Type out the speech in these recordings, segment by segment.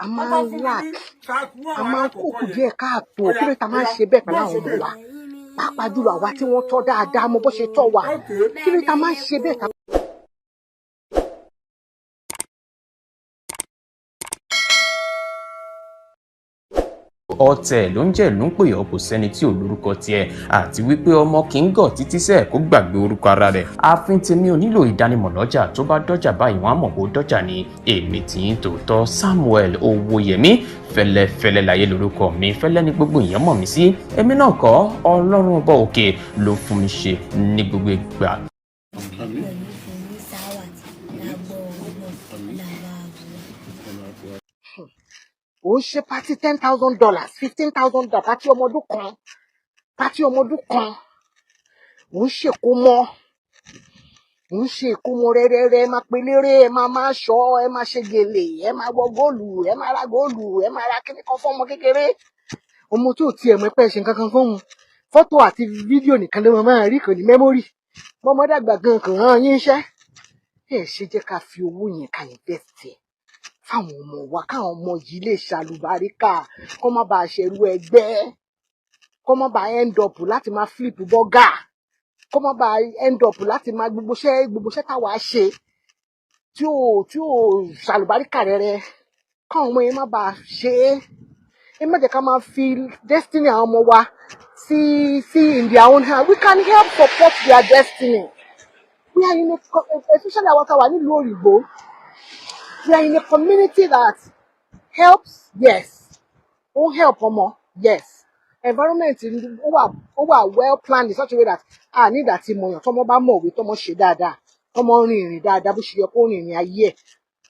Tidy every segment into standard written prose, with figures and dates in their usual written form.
A máa ń lack, a máa ń kókù díẹ̀ káàtó. Kí ló ta máa ń ṣe bẹ́ẹ̀ pẹ̀lú àwọn ọmọ wa, pàápàá jùlọ àwa tí wọ́n tọ́ dáadáa mọ bó ṣe tọ́ wa? Kí ló ta máa ń ṣe bẹ́ẹ̀? Ọ̀tẹ̀ ló ń jẹ́ ló ń pè ọ́, kò sẹ́ni tí ò lórúkọ tiẹ̀, àti wípé ọmọ kì í gọ̀ títí sẹ́ẹ̀ kó gbàgbé orúkọ ara rẹ̀. Ààfin tèmi ò nílò ìdánimọ̀ lọ́jà, tó bá dọ́jà báyìí wọ́n á mọ̀ bó dọ́jà ni. Èmi tí ń tòótọ́, Samuel Owóyẹmí Fẹ́lẹ́fẹ́lẹ́ láyé lórúkọ mi. Fẹ́lẹ́ ní gbogbo èèyàn mọ̀ mí sí. Èmi náà kọ́, Ọlọ́run Ọba òkè ló fún mi ṣe ní gbogbo ìgbà. Pẹ̀lú fún sáwàtì lágbó ọlọ́run làbá. Ò ń ṣe party $10,000, $15,000, party ọmọdún kan, party ọmọdún kan. Ò ń ṣèkómọ, ò ń ṣe ìkómọ rẹ́rẹ́rẹ́, ẹ máa pe léré, ẹ máa máa ṣọ́, ẹ máa ṣe gèlè, ẹ máa wọ góòlù, ẹ máa ra góòlù, ẹ máa ra kíní kan fún ọmọ kékeré, ọmọ tó tiẹ̀ mọ̀ pé ẹ ṣe nǹkan kan fóun. Fọ́tò àti fídíò nìkan ló máa rí, kò ní memory. Mọ́mọ́ dàgbà gan kò rán yín iṣẹ́. Ẹ ṣe jẹ́ ká fi owó yẹn ká invest ẹ̀ fáwọn ọmọ wa, káwọn ọmọ yìí lè ṣàlùbáríkà, kó má bàa ṣerú ẹgbẹ́, kó má bàa end up láti máa flip burger, kó má bàa end up láti máa gbogbo iṣẹ́ táwa ṣe tí ò ṣàlùbáríkà rẹ̀rẹ̀, káwọn ọmọ yẹn má bàa ṣe é. Ẹ má jẹ́ ká máa fi destiny àwọn ọmọ wa sí in their own hand. We can help support their destiny. We are in a, especially àwọn táwa nílùú òyìnbó, we are in a community that helps, yes, ó help ọmọ, yes. Environment ó wà well planned in such a way that a ní ìdá tí mọ̀yàn, tọmọ bá mọ̀wé, tọmọ ṣe dáadáa, tọmọ rìn ìrìn dáadáa bó ṣe yẹ kó rìn ìrìn ayé ẹ̀,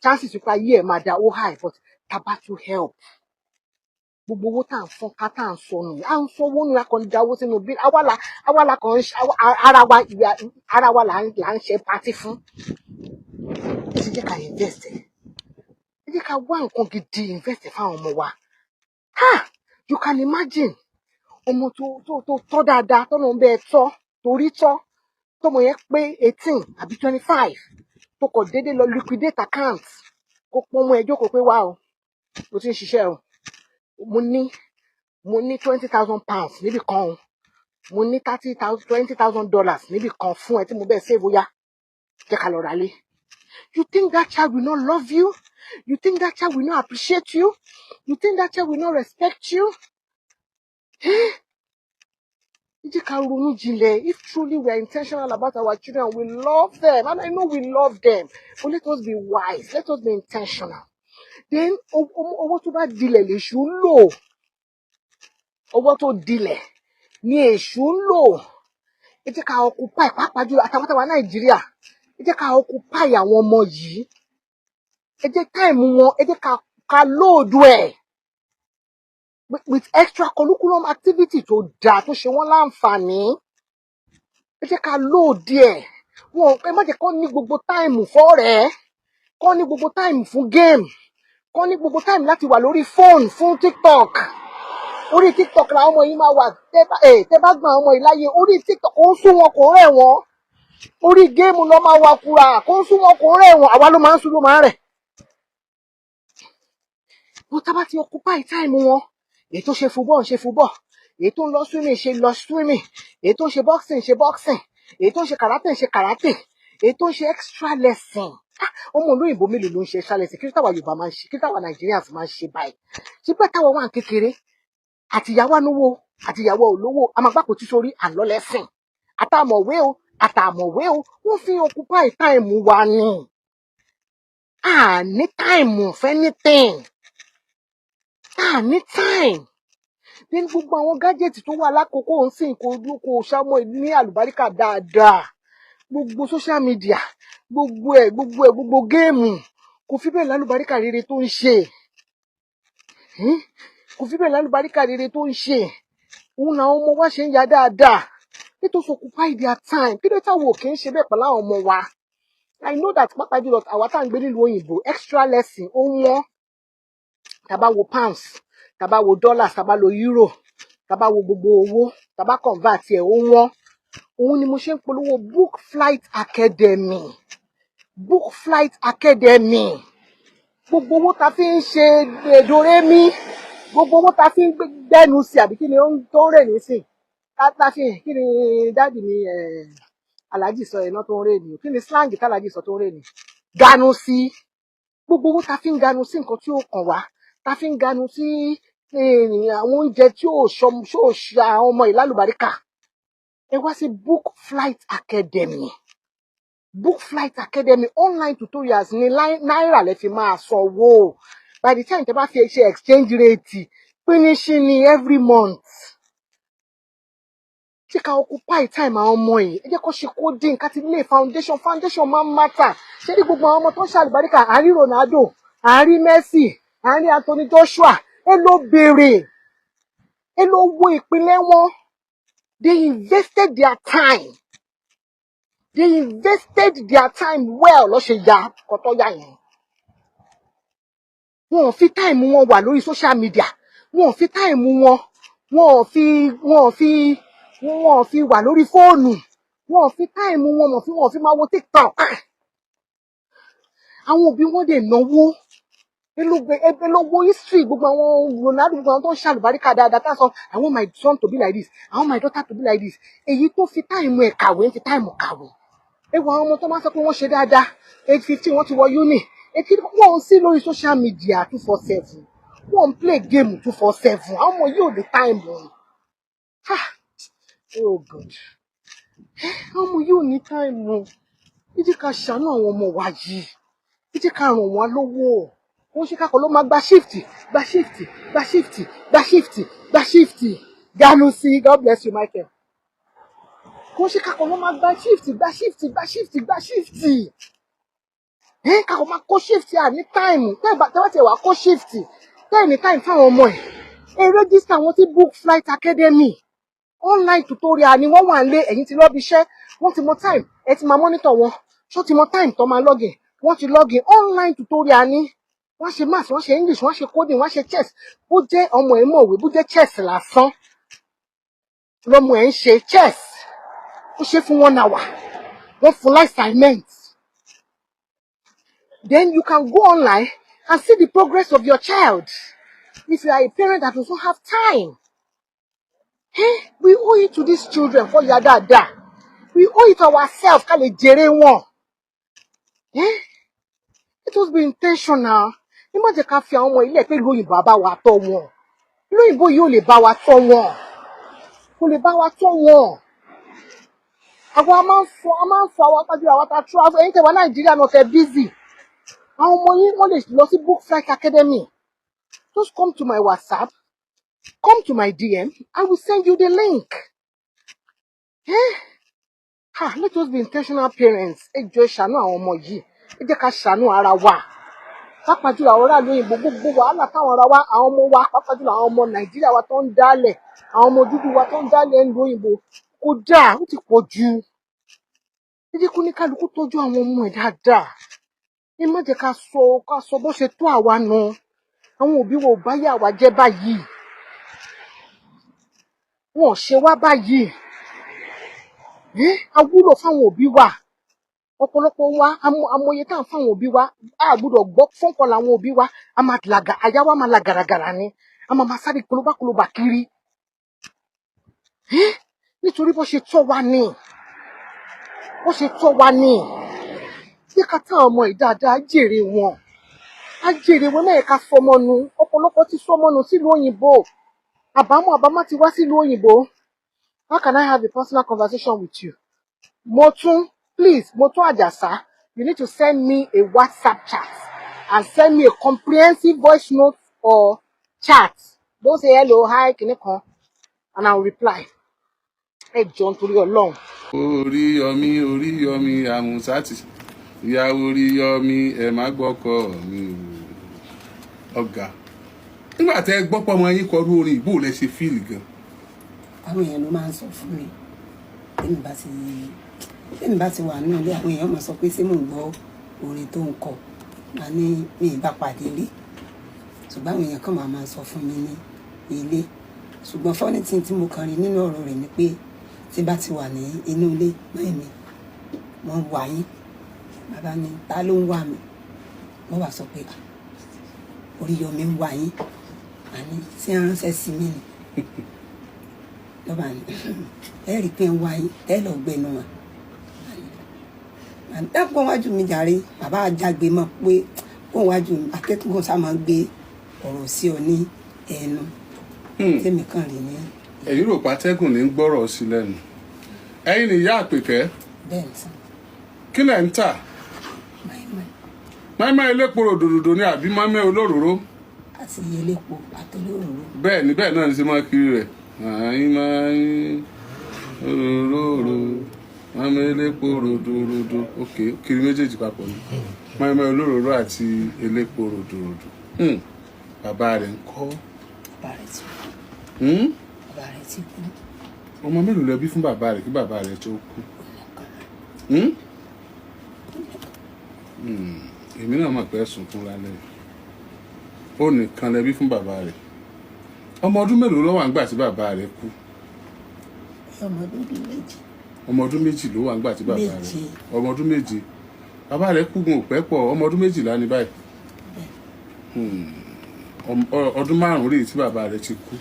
chances wípé ayé ẹ̀ máa da ó high. But tá bá tún help, gbogbo owó tá à ń fọ́n ká, tá à ń sọnù, à ń sọwọ́ nù, a kàn ń dáwó sínú bí àwa la kàn ń ṣe ara wa, ara wa là ń ṣe party fún. Ẹ ti jẹ́ ká invest ẹ̀, ẹ jẹ́ ká wá nǹkan gidi invest ẹ̀ fáwọn ọmọ wa. Ha, you can imagine ọmọ tó tọ́ dáadáa, tọ́nà ń bẹ́ẹ̀ tọ́, torí tọ́ tọmọ yẹn pé 18 àbí 25, tó kọ̀ déédéé lọ liquidate account, kó pọ́n mọ́ ẹ jókòó pé, "Wá o, mo ti ń ṣiṣẹ́ o, mo ní £20,000 níbì kan o, mo ní 30,000, $20,000 níbì kan fún ẹ tí mo bẹ́ẹ̀ save, ó yá, jẹ́ ká lọ ra lé." You think that child will not love you? You think that child will not appreciate you? You think that child will not respect you? Eh? Ẹ jẹ́ ká ronú jinlẹ̀. If truly we are intentional about our children, we love them, and I know we love them, but let us be wise, let us be intentional. Then owó tó bá dilẹ̀ lèṣù ń lò. Owó tó dilẹ̀ ni èṣù ń lò. Ẹ jẹ́ ká occupy, pàápàá jùlọ àtàwọn táwa Nàìjíríà, ẹ jẹ́ ká occupy àwọn ọmọ yìí. Ẹ jẹ́ time wọn, ẹ jẹ́ ká load ẹ̀ with extra curriculum activity tó dáa, tó ṣe wọ́n láǹfààní. Ẹ jẹ́ ká load ẹ̀ wọn. Ẹ má jẹ́ kó ní gbogbo time fọ́rẹ̀ẹ́, kó ní gbogbo time fún game, kó ní gbogbo time láti wà lórí phone fún TikTok. Orí TikTok làwọn ọmọ yìí máa wà. Tẹ́ bá gbọ́n àwọn ọmọ yìí láyé, orí TikTok kò ń sún wọn, kò ń rẹ̀ wọ́n. Orí game lọ́ máa wà kúra, kò ń sún wọn, kò ń rẹ̀ wọ́n. Àwa ló máa ń sún, ló máa ń rẹ̀. Bó tá bá ti occupy time wọn, èyí tó ṣe football ń ṣe football, èyí tó ń lọ swimming ṣe lọ swimming, èyí tó ń ṣe boxing ṣe boxing, èyí tó ń ṣe karate ṣe karate, èyí tó ń ṣe extra lesson. Ah, ọmọ olóyìnbó mélòó ló ń ṣe extra lesson? Kí ló táwa Yorùbá máa ń ṣe? Kí ló táwa Nigerians máa ń ṣe báyìí? Ṣé pé táwa wà ní kékeré, àtìyàwó ànúwò, àtìyàwó olówó, a máa gbàpò tí sórí à ń lọ lesson, àtàmọ̀wé o, àtàmọ̀wé o, wọ́n fi occupy time wa ni. A ní time for anything, a ní time ní gbogbo àwọn gadget tó wà lákòókò ń sìn, kò ṣàmọ ní àlùbáríkà dáadáa. Gbogbo social media, gbogbo ẹ̀, gbogbo ẹ̀, gbogbo game, kò fi bẹ́ẹ̀ lálùbáríkà rere tó ń ṣe. Kò fi bẹ́ẹ̀ lálùbáríkà rere tó ń ṣe. Òun làwọn ọmọ wa ṣe ń ya dáadáa. Let us occupy their time. Kí ló táwọn ò kì í ṣe bẹ́ẹ̀ pẹ̀lú àwọn ọmọ wa? I know that pàápàá jùlọ àwa tá à ń gbé nílùú òyìnbó, extra lesson ó wọ́n. Tá bá wo pounds, tá bá wo dollars, tá bá lo euro, tá bá wo gbogbo owó, tá bá convert ẹ̀, ó wọ́n. Òun ni mo ṣe ń polówó Book Flight Academy. Book Flight Academy. Gbogbo owó ta fi ń ṣe èdòrémí, gbogbo owó ta fi ń gbẹ́nu sí, àbí kí ni ó ń tó ń rè nísìn, ta fi kí ni daddy mi aláàjì sọ ẹ̀ náà tó ń rè ní, kí ni slang tálájì sọ tó ń rè ní, ganu sí. Gbogbo owó ta fi ń ganu sí nǹkan tí ó kàn wá, ta fi ń ganu sí àwọn oúnjẹ tí ò ṣe àwọn ọmọ ìlálùbáríkà, ẹ wá sí Book Flight Academy. Book Flight Academy, online tutorials ní, náírà lẹ fi máa sanwó. By the time tẹ bá fi ṣe exchange rate, finishing ní every month. Ṣé ká occupy time àwọn ọmọ yìí? Ẹ jẹ́ kó ṣe coding, ká ti lay foundation. Foundation máa ń matter. Ṣé ní gbogbo àwọn ọmọ tó ń ṣàlùbáríkà, à ń rí Ronaldo, à ń rí Messi, à ń rí Anthony Joshua, ẹ ló béèrè, ẹ ló wo ìpínlẹ̀ wọn. They invested their time, they invested their time well. Ló ṣe ya kọ́tọ́ yà yẹn. Wọn ò fi time wọn wà lórí social media, wọn ò fi time wọn, wọn ò fi wà lórí fóònù, wọn ò fi time wọn, wọn ò fi máa wo TikTok. Àwọn òbí wọn dẹ̀ náwó. Ẹ lọ wo history gbogbo àwọn Ronaldo, gbogbo àwọn tó ń ṣàlùbáríkà dáadáa, tá a sọ, "I want my son to be like this, I want my daughter to be like this." Èyí tó fi time ẹ̀ kàwé ń fi time kàwé. Ẹ wo àwọn ọmọ tó máa ń sọ pé wọ́n ṣe dáadáa, age 15 wọ́n ti wọ uni, 18, wọ́n ń sí lórí social media 24/7, wọ́n ń play game 24/7. Àwọn ọmọ yìí ò ní time o. Ah, oh God, àwọn ọmọ yìí ò ní time o. Ẹ jẹ́ ká ṣàánú àwọn ọmọ wa yìí, ẹ jẹ́ ká ràn wọ́n lọ́wọ́. Wọ́n ṣe kákọ̀ ló máa gba shift, gba shift, gba shift, gba shift, gba shift, ganu sí. God bless you, Michael. Kò ṣe kákọ̀ ló máa gba shift, gba shift, gba shift, gba shift. Ẹ kákọ̀ máa kó shift à ní time. Tẹ́ bá tiẹ̀ wá kó shift, tẹ́ ẹ̀ ní time fáwọn ọmọ ẹ̀, ẹ register wọn sí Book Flight Academy. Online tutorial ni. Wọ́n wà nílé, ẹ̀yin ti lọ bí iṣẹ́, wọ́n ti mọ time ẹ ti máa monitor wọn. Ṣó ti mọ time tó máa login? Wọ́n ti login. Online tutorial ni. Wọ́n ṣe maths, wọ́n ṣe English, wọ́n ṣe coding, wọ́n ṣe chess. Bó jẹ́ ọmọ ẹ̀ mọ̀wé, bó jẹ́ chess lásán lọ́mọ ẹ̀ ń ṣe, chess ó ṣe fún one hour, wọ́n fún assignment. Then you can go online and see the progress of your child if you are a parent that does not have time. Eh? We owe it to these children for ya dáadáa. We owe it to ourselves ká lè jèrè wọn. Eh? Let us be intentional. Ẹ má jẹ́ ká fi àwọn ọmọ ilé pé ìlú òyìnbó á bá wa tọ́ wọn. Ìlú òyìnbó yìí ò lè bá wa tọ́ wọn, kò lè bá wa tọ́ wọn. Àwa máa ń fọ àwọn apájọ àwọn ta travel. Ẹ̀yin tẹ́ wà Nàìjíríà náà, tẹ́ busy, àwọn ọmọ yín, wọ́n lè lọ sí Book Flight Academy. Just come to my WhatsApp, come to my DM, I will send you the link. Eh? Ha, let us be intentional parents. Ẹ jọ̀ọ́, ẹ ṣàánú àwọn ọmọ yìí, ẹ jẹ́ ká ṣàánú ara wa, pàápàá jùlọ àwọn aráàlú òyìnbó. Gbogbo wàhálà táwọn ará wa, àwọn ọmọ wa, pàápàá jùlọ àwọn ọmọ Nàìjíríà wa tó ń dálẹ̀, àwọn ọmọ dúdú wa tó ń dálẹ̀ ń lu òyìnbó, kò dáa, ó ti pọ̀ jù. Ẹ jẹ́ kó ní kálukú tọ́jú àwọn ọmọ ẹ̀ dáadáa. Ẹ má jẹ́ ká sọ bó ṣe tó àwa nù. Àwọn òbí wo ò bá yà wá jẹ́ báyìí, wọn ò ṣe wá báyìí. Ẹ́ a wúlò fáwọn òbí wa. Ọ̀pọ̀lọpọ̀ wa amòye tá à ń fáwọn òbí wa. A gbọ́dọ̀ gbọ́ fọ́nkọ làwọn òbí wa, a máa làgà, àyà wa máa la gàràgàrà ni, a máa máa sáré kolobákolobà kiri. Ẹ́ nítorí bó ṣe tọ́ wa ni, bó ṣe tọ́ wa ni. Bí ká táwọn ọmọ yìí dáadáa, jèrè wọn, á jèrè wọn náà. Ká sọmọ nu. Ọ̀pọ̀lọpọ̀ ti sọmọ nù sílùú òyìnbó. Àbámọ̀, àbámọ̀ ti wá sílùú òyìnbó. How can I have a personal conversation with you? Motun, please, Motun Ajasa, you need to send me a WhatsApp chat and send me a comprehensive voice note or chat. Don't say hello, hi, kìnìkan, and I will reply. Ẹ jọ̀ọ́, nítorí Ọlọ́run. Oríyọmí, Oríyọmí Àmùsátì, ìyàwó Oríyọmí, ẹ má gbọ́kọ̀ mi o. Ọ̀gá, nígbà tẹ́ ẹ gbọ́ pọ̀ mọ́ yín kọrú orin ìbò, lẹ ṣe feel gan? Àwọn èèyàn ló máa ń sọ fún mi. Tẹ́mi bá ti wà nínú ilé, àwọn èèyàn máa sọ pé ṣé mò ń gbọ́ orin tó ń kọ. Màá ní mi ì bá pàdé rí, ṣùgbọ́n àwọn èèyàn kan máa sọ fún mi ní ilé. Ṣùgbọ́n funny thing tí mo kàn rí nínú ọ̀rọ̀ rẹ̀ ni pé tí bá ti wà ní inú ilé mọ́ mi, wọ́n wà yín. Bàbá mi, ta ló ń wà mí? Wọ́n wà sọ pé, "Ah, Oríyọmí ń wá yín. Àní tí ń ránṣẹ́ sí mi ni lọ́ba ní ẹ rí i pé ń wá yín, ẹ lọ gbẹnu wọn. Àní dákun wájú mi jàre. Bàbá àjàgbé mọ̀ pé kó wájú mi, akẹ́kọ̀ọ́ sá máa ń gbé ọ̀rọ̀ sí ọ ní ẹnu tèmi kàn rí ní. Ẹ̀yin rò pátẹ́gùn ní gbọ́rọ̀ sí lẹ́nu. Ẹ̀yin ni ìyá Àpèkẹ́? Bẹ́ẹ̀ ni sir. Kí lẹ̀ ń tà? Máìmáì. Máìmáì elépo ròdòdòdò ni àbí máìmáì olóròró? Àti elépo àtolóròró. Bẹ́ẹ̀ ni, bẹ́ẹ̀ náà ni ṣe máa kiri rẹ̀. Máìmáì olóròró, máìmáì elépo ròdòròdò. Ok, kiri méjèèjì papọ̀ ni, máìmáì olóròró àti elépo ròdòròdò. Bàbá rẹ̀ ń kọ́? Bàbá rẹ̀ ti kú. Bàbá rẹ̀ ti kú. Ọmọ mélòó lẹ bí fún bàbá rẹ̀ kí bàbá rẹ̀ tó kú? Nìkan. Hmm? Èmi náà mọ̀ pé ẹ sunkún lálẹ́ yìí. Ó nìkan lẹ bí fún bàbá rẹ̀. Ọmọ ọdún mélòó ló wà ńgbà tí bàbá rẹ̀ kú? Ọmọ ọdún bíi 7. Ọmọ ọdún 2 ló wà ńgbà tí bàbá rẹ̀ 7. Ọmọ ọdún 7. Bàbá rẹ̀ kú gun òpẹ́ pọ̀, ọmọ ọdún 12 ní báyìí. Ọdún 5 rèé tí bàbá rẹ̀ ti kú.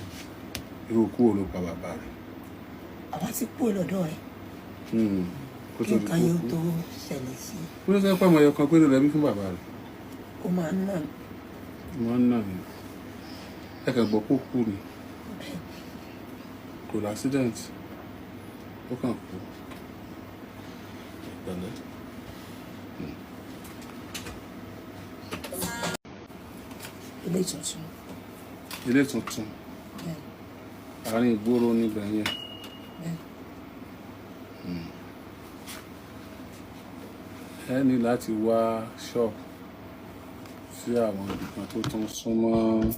Irú kú wo ló pa bàbá rẹ̀? Bàbá ti kú lọ́dọ̀ rẹ̀ Kó kí tó di nǹkan kó yóò kú. tó ṣẹlẹ̀ sí. Kí ló sọ pé ọmọ ẹyọ kan péré lẹ bí fún bàbá rẹ̀? Ó máa ń nà. Wọ́n ń nà ní. Ẹ kàn gbọ́ kó kú ni? Kò l'accident, ó kàn kú. Pẹ̀lẹ́. Ilé tuntun. Ilé tuntun? Bẹ́ẹ̀. Àárín ìgboro níbẹ̀ yẹn? Bẹ́ẹ̀. Ẹ ní láti wá ṣọ́ọ̀bù sí àwọn ibìkan tó tún súnmọ́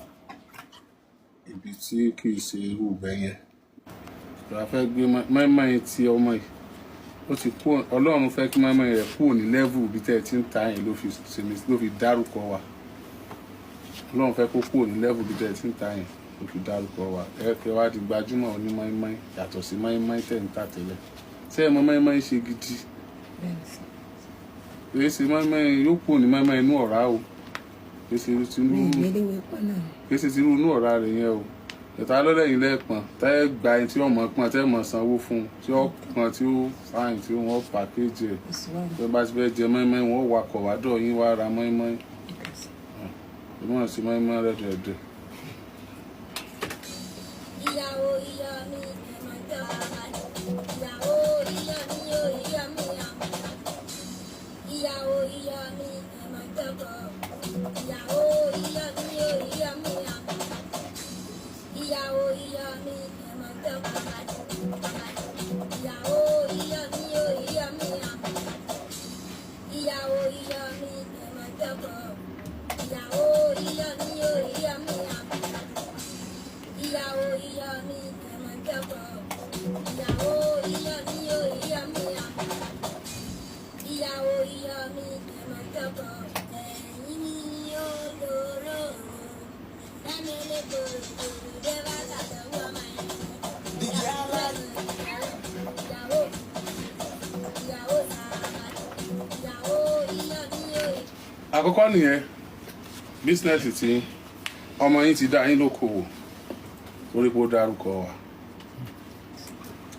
ibi tí kì í ṣe irú ibẹ̀ yẹn. Ìgbà fẹ́ gbé mọ́ínmọ́ín tí ọmọ yìí ó ti kú, Ọlọ́run fẹ́ kí mọ́ínmọ́ín rẹ̀ kúrò ní level ibi tẹ́ ẹ ti ń ta yẹn ló fi ṣe mí, ló fi dárúkọ wa. Ọlọ́run fẹ́ kó kúrò ní level ibi tẹ́ ẹ ti ń ta yẹn ló fi dárúkọ wa. Ẹ kẹ́ wá di gbajúmọ̀ oní mọ́ínmọ́ín, yàtọ̀ sí mọ́ínmọ́ín tẹ̀ ń tà tẹ́lẹ̀. Ṣé ẹ mọ mọ́ínmọ́ín ṣe gidi? Bẹ́ẹ̀ ni sir. Kìí ṣe mọ́ínmọ́ín yóò kúrò ní mọ́ínmọ́ín inú ọ̀rá o. Kìí ṣe tinú Mi ìgbéléwé pọ́n náà ni. Kìí ṣe tinú inú ọ̀rá rẹ̀ yẹn o. Ẹ̀ta lọ́lẹ́yìn lẹ́ẹ̀pọ̀n tẹ́ ẹ gba ẹni tí ọmọ pọ́n, tẹ́ ẹ mọ̀ sanwó fún un, tí ó pọ́n, tí ó fáyìn, tí wọ́n pàkéjì ẹ̀. Kò sí wàhálà. Tí wọ́n bá ti fẹ́ jẹ mọ́ínmọ́ín, wọ́n wakọ̀ wá dọ̀ yín wá ra mọ́ínmọ́ín. Okay, sir. Ìmọ̀ sí mọ́ínmọ́ín rẹ̀ dẹ̀dẹ̀. Ìyàwó ìyá mi ẹ̀ máa jẹ́ bàbá. Ìyàwó ìyá mi ò ìyá mi àmàlà. Ìyàwó ìyá mi ẹ̀ máa jẹ́ bọ̀. Ìyàwó ìyá mi ò ìyá mi àmàlà. Ìyàwó ìyá mi ẹ̀ máa jẹ́ bàbá. Ìyàwó ìyá mi ò ìyá mi àmàlà. Ìyàwó ìyá mi ẹ̀ máa jẹ́ bọ̀. Ìyàwó ìyá mi ò ìyá mi àmàlà. Ìyàwó ìyá mi ẹ̀ máa jẹ́ bọ̀. Ìyàwó ìyá mi ò ìyá mi àmàlà. Ìyàwó ìyá mi ẹ̀ máa jẹ́ bọ̀. Ẹ̀yin ni olóró. Ẹ̀mí lè gbòòrò dé bá sàdánwò ọmọ ẹ̀. Ìyàwó ìyàwó sàmà. Ìyàwó ìyá mi ò. Àkọ́kọ́ nìyẹn, business tí ọmọ yín ti dá yín lókòwò torí pé ó dárúkọ wa.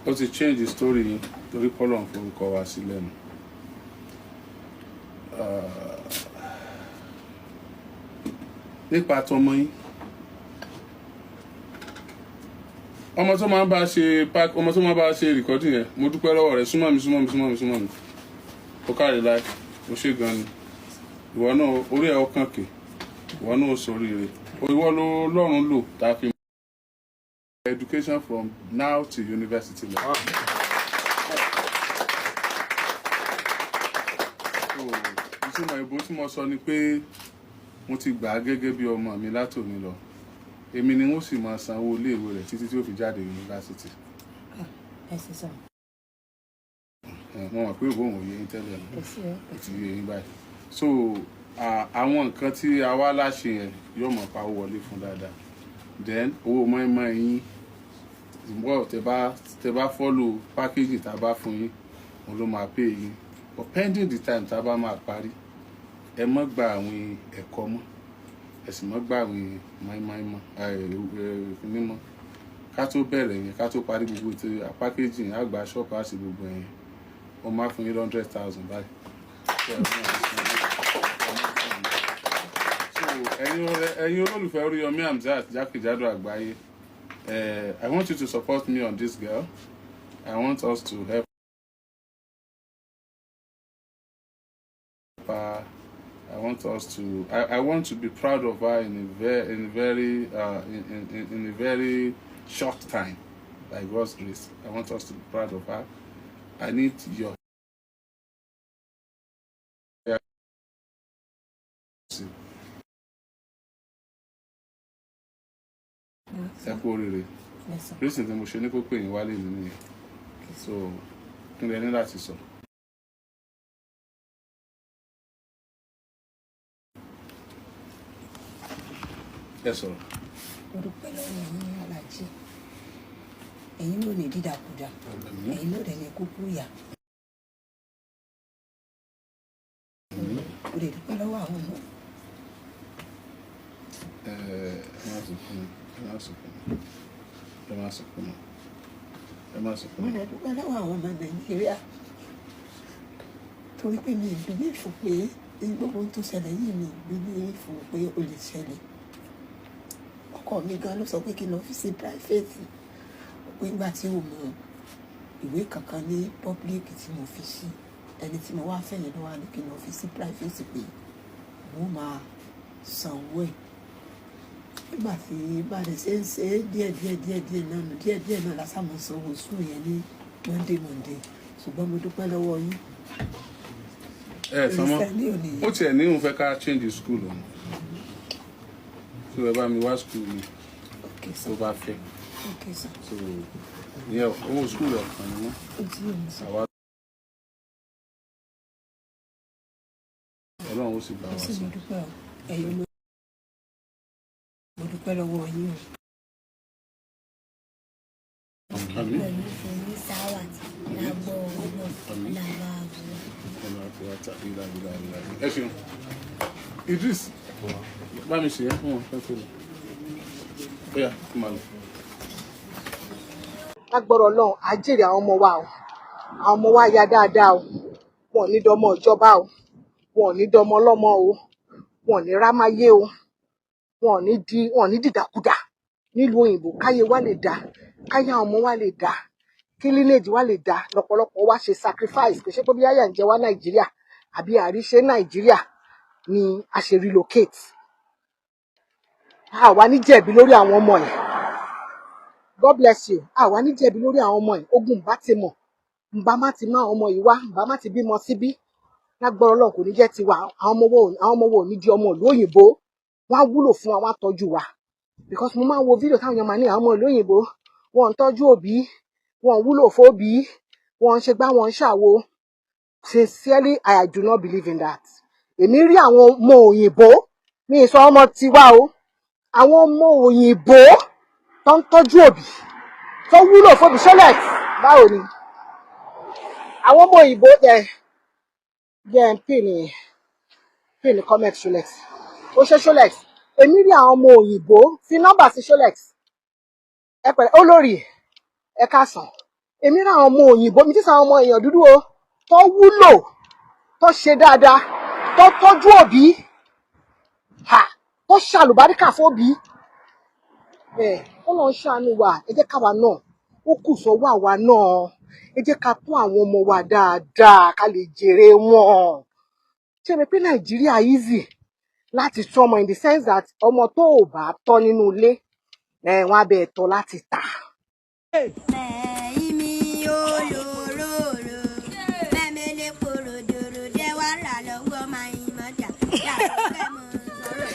Ó ti change the story yín torí pé Ọlọ́run forúkọ wa sí lẹ́nu. Nípa tọmọ yín, ọmọ tó máa ń bá ṣe pack, ọmọ tó máa ń bá ṣe recording yẹn, mo dúpẹ́ lọ́wọ́ rẹ̀. Súnmọ́ mi, súnmọ́ mi, súnmọ́ mi, súnmọ́ mi. Ó káre láì, ó ṣe gan ni. Ìwọ náà, orí ẹ̀ ọkàn kè, ìwọ náà ó sóríire. Ìwọ ló lọ́run lò tá a fi education from now to university level. So, ìtumọ̀ ìbò tí mo sọ ni pé mo ti gbà á gẹ́gẹ́ bí ọmọ mi látòní lọ. Èmi ni wọ́n sì máa sanwó iléèwé rẹ̀ títí tí ó fi jáde yunifásitì. Ẹ ṣe sọ. Mo mọ̀ pé ìbò òun ò yé yín tẹ́lẹ̀ Ẹ ṣe é. ó ti yé yín báyìí. So àwọn nǹkan tí a wá láṣẹ yẹn yóò mọ̀ pa owó wọlé fún dáadáa. Then owó mọ́ínmọ́ín yín ìwọ tẹ bá follow packaging tá a bá fún yín, òun ló máa pay yín. But pending the time tá a bá máa parí, ẹ má gba àwọn ẹ̀kọ́ mọ́. Ẹ sì mọ́ gbàwìn máìmáì mọ́ kíní mọ́. Ká tó bẹ̀rẹ̀ yẹn, ká tó parí gbogbo ètò pákéjì yẹn, àgbà ṣọ́ọ̀pù àti gbogbo yẹn, wọ́n máa fún yín 100,000 báyìí. So ẹ̀yin olólùfẹ́ Oríyọmí Hamzat jákèjádò àgbáyé, I want you to support me on this girl. I want us to help her. I want to be proud of her in a very short time, by God's grace. I want us to be proud of her. I need your help. Ẹ kú oríire. Yes, sir. Reason tí mo ṣe ní kó pè yín wálé nínú yẹn. So kí ni ẹ ní láti sọ? Ẹ sọ̀rọ̀. Mo dúpẹ́ lọ́wọ́ yín, alájí. Ẹ̀yin ló ní dídàkudà, ẹ̀yin ló dẹ̀ ní kúkú yà. Mo lè dúpẹ́ lọ́wọ́ àwọn ọmọ. Ẹ má sunkún mọ́, ẹ má sunkún mọ́, ẹ má sunkún mọ́, ẹ má sunkún Mo mọ́. lè dúpẹ́ lọ́wọ́ àwọn ọmọ Nàìjíríà, torí pé mi ì believe pé gbogbo ohun tó ṣẹlẹ̀ yìí, mi ì believe pé ó lè ṣẹlẹ̀. Ọkọ mi gan ló sọ pé kí n lọ fi sí private, pé nígbà tí ò mọ ìwé kankan ní public tí mo fi sí, ẹni tí mo wá fẹ̀yìn ló wá ní kí n lọ fi sí private, pé mo máa sanwó ẹ̀. Nígbà tí bàdé ṣe ń ṣe é díẹ̀ díẹ̀ díẹ̀ díẹ̀ náà nù, díẹ̀ díẹ̀ náà lásán mo sanwó sùn yẹn ní Monday Monday. Ṣùgbọ́n mo dúpẹ́ lọ́wọ́ yín. Ẹ sọmọ. Ìrìnsẹ̀ ní òní. Ó tiẹ̀ ní òun fẹ́ ká change school òun, tí ẹ bá mi wá school mi Okay, tó sir. bá fẹ́. Okay, sir. So ìyẹn owó school ọ̀kan ni wọ́n. Ó ti yé mi, sir. Àwa Ọlọ́run ó sì gbà Ó wá sì sí. Mo dúpẹ́ o. Ẹ̀yin ọmọ, mo dúpẹ́ lọ́wọ́ yín o. Àmín. Pẹ̀lú fún ní sáwàtì lágbó ọlọ́run làbá àbúrò. Ọ̀nà àti ìlà ìlà ìlà. Ẹ ṣeun, Idris, bá mi ṣe é fún wọn fẹ́ tó lọ. Ó yá, kó máa lọ. Lágbọ́rọ̀ Ọlọ́run, á jèrè àwọn ọmọ wa o. Àwọn ọmọ wa ya dáadáa o. Wọn ò ní dọmọ ìjọba o, wọn ò ní dọmọ ọlọ́mọ o, wọn ò ní rámáyé o, wọn ò ní dìdàkudà nílùú òyìnbó. Káyé wa lè dáa, káyé àwọn ọmọ wa lè dáa, kí lineage wa lè dáa lọ́pọ̀lọpọ̀ wa ṣe sacrifice. Kò ṣe pé bí yáyà ń jẹ wá Nàìjíríà àbí àríṣe Nàìjíríà ni a ṣe relocate. Àwa ní jẹ̀bi lórí àwọn ọmọ yìí. God bless you. Àwa ní jẹ̀bi lórí àwọn ọmọ yìí. Ogun bá ti mọ̀, ǹbá má ti má àwọn ọmọ yìí wá, ǹbá má ti bímọ síbí. Lágbára Ọlọ́run, kò ní jẹ́ tiwa. Àwọn ọmọ wo ò ní di ọmọ ìlú òyìnbó. Wọ́n á wúlò fún wa, wọ́n á tọ́jú wa, because mo máa ń wo fídíò táwọn èèyàn máa ní àwọn ọmọ ìlú òyìnbó, wọn ń tọ́jú òbí, wọn ń wúlò fóbí, wọn ń ṣe gbá, wọn ń ṣàwo. Sincerely, I do not believe in that. Èmi rí àwọn ọmọ òyìnbó, mi ì sọ ọmọ tiwa o, àwọn ọmọ òyìnbó tó ń tọ́jú òbí, tó wúlò fóbí. Ṣọlẹt, báwo ni àwọn ọmọ òyìnbó ẹ jẹ́ ń pè ní pè ní comment? Ṣọlẹt, ó ṣe. Ṣọlẹt, èmi rí àwọn ọmọ òyìnbó. Fi nọ́mbà sí. Ṣọlẹt, ẹ pẹ̀lẹ́, olórí, ẹ káàsán. Èmi rí àwọn ọmọ òyìnbó mi tí sọ àwọn ọmọ èèyàn dúdú o, tó wúlò, tó ṣe dáadáa, tó tọ́jú òbí, ha, tó ṣàlùbáríkà fóbí ẹ. Ó lọ ń ṣàánú wa. Ẹ jẹ́ káwa náà, ó kù sọ́wọ́ àwa náà. Ẹ jẹ́ ká tó àwọn ọmọ wa dáadáa ká lè jèrè wọn. Ṣé mi pé Nàìjíríà easy láti tọ́ ọmọ, in the sense that ọmọ tó ò bá tọ́ nínú ilé ẹ, wọ́n á bẹ̀ tọ́ láti tà. Mẹ́yìn mi olóróró mẹ́mẹ́lẹ́ kòròdòrò dẹ́ wà rà lọ́wọ́ máa ń mọ̀jà yàtọ̀ fẹ́ mọ̀ sọ̀rọ̀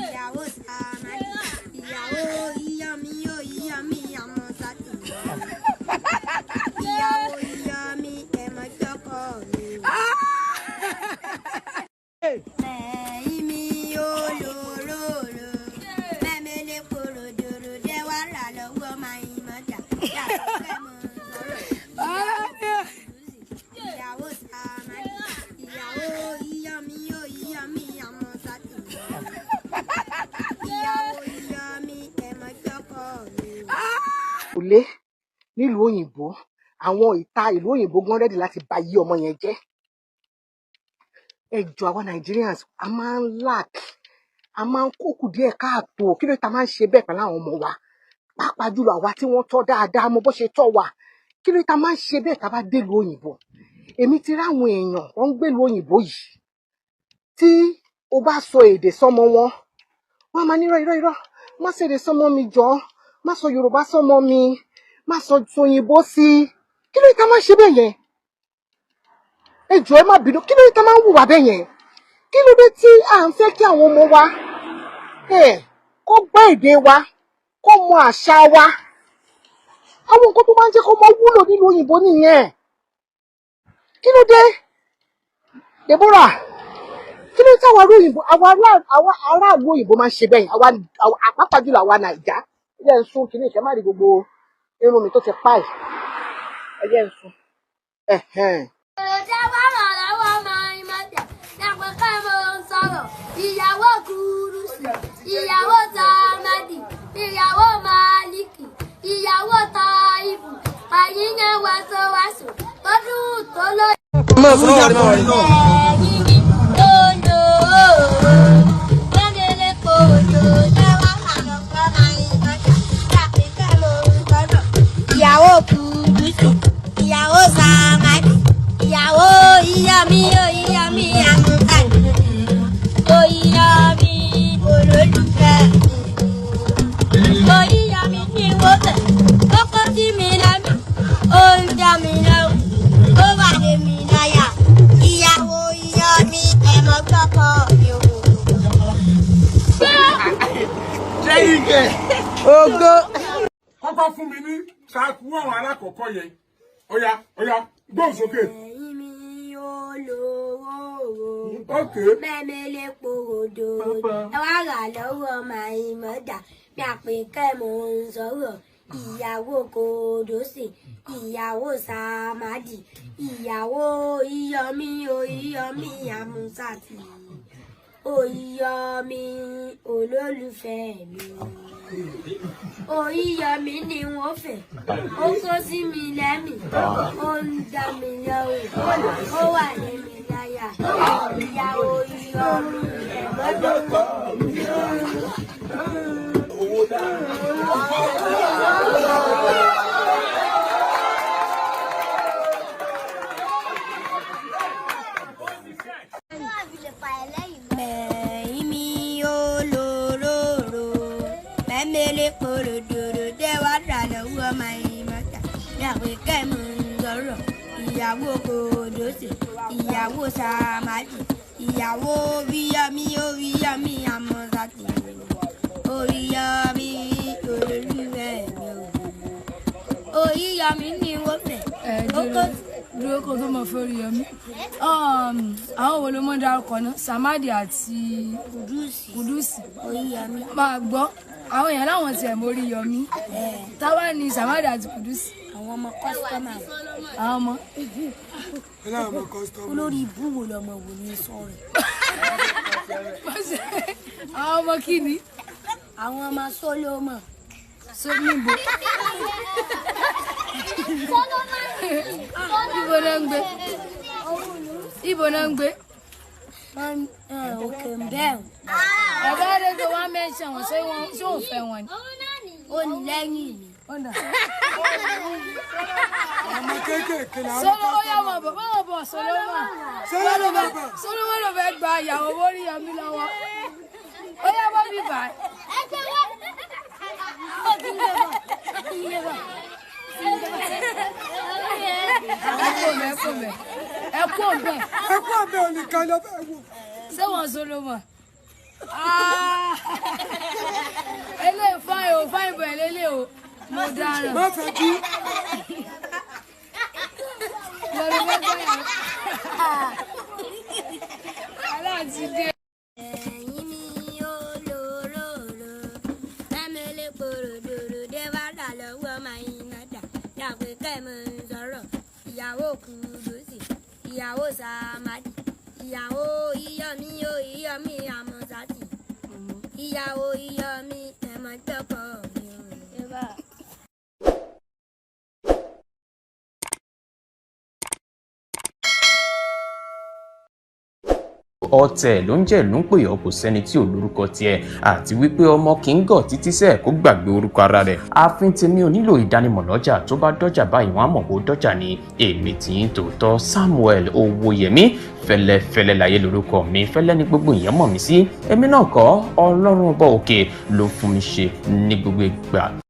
ìyàwó sàmàlì ìyàwó ìyá mi ó ìyá mi àmọ́ sátì ìyàwó ìyá mi ẹ̀mọ́ jọkọ mi. Mẹ́yìn mi olóróró mẹ́mẹ́lẹ́ kòròdòrò dẹ́ wà rà lọ́wọ́. Ilé nílùú òyìnbó, àwọn ìta ìlú òyìnbó gan ready láti ba yí ọmọ yẹn jẹ́. Ẹ jọ̀ọ́, àwa Nigerians, a máa ń lack, a máa ń kókù díẹ̀ káàtó. Kí ló ta máa ń ṣe bẹ́ẹ̀ pẹ̀lú àwọn ọmọ wa, pàápàá jùlọ àwa tí wọ́n tọ́ dáadáa mọ bó ṣe tọ́ wa? Kí ló ta máa ń ṣe bẹ́ẹ̀ tá a bá délùú òyìnbó? Èmi ti ráwọn èèyàn wọ́n ń gbèlú òyìnbó yìí, tí o bá sọ èdè sọmọ wọn, wọ́n á máa ní, "Irọ́, irọ́, irọ́, má ṣe èdè sọmọ mi, jọ, má sọ Yorùbá sọmọ mi, má sọ òyìnbó sí i." Kí ló ta máa ń ṣe bẹ́ẹ̀ yẹn? Ẹ jọ̀ọ́, ẹ má bínú. Kí ló ta máa ń hùwà bẹ́ẹ̀ yẹn? Kí ló dé tí à ń fẹ́ kí àwọn ọmọ wa kó gbọ́ èdè wa, kó mọ àṣà wa? Àwọn nǹkan tó máa ń jẹ́ kó mọ wúlò nílùú òyìnbó nìyẹn. Kí ló dé, Deborah? Kí ló dé táwọn ará òyìnbó, àwọn aráàlú òyìnbó máa ń ṣe bẹ́ẹ̀ yẹn? Àwa àpapọ̀ jùlọ àwa Nàìjà, ẹ jẹ́ ń sún kínní ìkẹ́ má rí gbogbo irun mi tó ti pa ẹ̀. Ẹ jẹ́ ń sún. Ẹ̀hẹ́n. Èròjà wà lọ́wọ́ máa ń mọ̀jà dàpọ̀ ká mo ń sọ̀rọ̀. Ìyàwó Kúrúsì, ìyàwó Sàmádì, ìyàwó Màlíkì, ìyàwó Tàìbù, àyíyàn wàṣọwàṣọ tọdún tó lọ. Máa fún ìyá rẹ̀ máa rí náà. Ẹ̀yìn mi tó lò ó lẹ́gẹ̀lẹ́ kò lò lọ́wọ́ àlọ́kọ́ máa ń mọ̀jà dàpọ̀ ká mo ń sọ̀rọ̀. Ìyàwó Kúrúsì, ìyàwó Sàmádì, ìyàwó ìyá mi ò ìyá mi àmúta ò ìyá mi olólùfẹ́ mi ò ìyá mi ní wọ́tẹ̀ kọ́kọ́ sí mi lẹ́nu, ó ń dá mi lẹ́rù, ó wà lé mi láyà. Ìyàwó ìyá mi, ẹ̀mọ́ gbọ́kọ̀ mi ò. Ògo. Kọ́kọ́ fún mi ní ṣáàkú àwọn alákọ̀ọ́kọ́ yẹn. Ọ̀yá, ọ̀yá, gbóhùn sókè. Ẹ̀yin mi olówó mẹ́mẹ́lẹ́ pòròdò, ẹ wá rà lọ́wọ́ màá mọ́dà bí àpèkẹ́ mò ń sọ̀rọ̀. Ìyàwó Kòdòsì, ìyàwó Sàmádì, ìyàwó Iyọ̀mí o Iyọ̀mí Àmúsàtì o Iyọ̀mí olólùfẹ́ mi o Iyọ̀mí ni wọ́n fẹ́. Ó kó sí mi lẹ́mìí, ó ń dá mi lọ́rùn, ó wà ní mi láyà. Ìyàwó Iyọ̀mí, ẹ̀gbọ́n. Mẹ̀yìn mi olóróró mẹ́mẹ́lẹ́ kòròdòrò dé wá rà lọ́wọ́ máa ń mọ́ta ní àpèkẹ́ mú ń sọ̀rọ̀. Ìyàwó Kòdòsì, ìyàwó Sàmádì, ìyàwó Bíyọ̀mí Oríyọ̀mí Àmọ̀sàtì Oríyọ̀mí olólùfẹ́ mi o Oríyọ̀mí ni wọ́n fẹ́. Ẹ dúró dúró, kó tó mọ fẹ́ Oríyọmí, àwọn wo ló mọ dárúkọ náà? Samadi àti Kùdùsì. Kùdùsì. Oríyọ̀mí. Máa gbọ́, àwọn èèyàn láwọn tiẹ̀ mọ Oríyọmí. Táwa ni Samadi àti Kùdùsì? Àwọn ọmọ customer. Àwọn ọmọ. Olórí ibú wo lọmọ wo ní sọ̀rọ̀? Àwọn ọmọ kí ni? Àwọn ọmọ Solomon. So níbo ibo náà ń gbé? Ibo náà ń gbé? Wọ́n òkè ń bẹ̀rù. Ọ̀gá rẹ̀ wá mẹ́sàn wọn, ṣé wọn ṣé òun fẹ́ wọn ni? Ó ní lẹ́yìn mi. Ó dà. Ọmọ kéékèèké là ń Sọlọ ó yà wọ̀ bọ̀ bọ̀ bọ̀ Solomon. Solomon ló fẹ́ gba ìyàwó Oríyọmí lọ́wọ́. Ó yá, bọ́ bíbá. Ó ti ń lé bọ̀. Ó ti ń lé bọ̀. Ẹ kú òbẹ̀, ẹ kú òbẹ̀, ẹ kú òbẹ̀. Ẹ kú àbẹ̀ ònìkan lọ fẹ́ wò. Ṣé wọn Solomon? Ah! Eléyìí fine o, fine boy lélẹ̀ o, mo dáràn. Má fẹ́ kí. Lọ́dún fẹ́ gbọ́ yàrá. Aláàtí dé. Ẹ̀yin mi olóróró mẹ́mẹ́lẹ́ kòròdòrò dé wá rà lọ́wọ́ máa ń nàdà dàpẹ́ kẹ́mọ̀ ń sọ̀rọ̀. Ìyàwó Kùdùsì, ìyàwó Sàmádì, ìyàwó Iyọ̀mí o Iyọ̀mí Àmọ̀sàtì, ìyàwó Iyọ̀mí, ẹ̀mọ́tọ́kọ̀ mi o. Ọ̀tẹ̀ ló ń jẹ́ ìlú ń pè ọ́, kò sẹ́ni tí ò lórúkọ tiẹ̀, àti wípé ọmọ kì í gọ̀ títí sẹ́ẹ̀ kó gbàgbé orúkọ ara rẹ̀. Ààfin tèmi ò nílò ìdánimọ̀ lọ́jà, tó bá dọ́jà báyìí wọ́n á mọ̀ kó dọ́jà ni. Èmi tì í tòótọ́, Samuel Owóyẹmí Fẹ́lẹ́fẹ́lẹ́ láyé lórúkọ mi, fẹ́lẹ́ ní gbogbo èèyàn mọ̀ mí sí. Èmi náà kọ́, Ọlọ́run ọba òkè ló fún mi ṣe ní gbogbo ìgbà.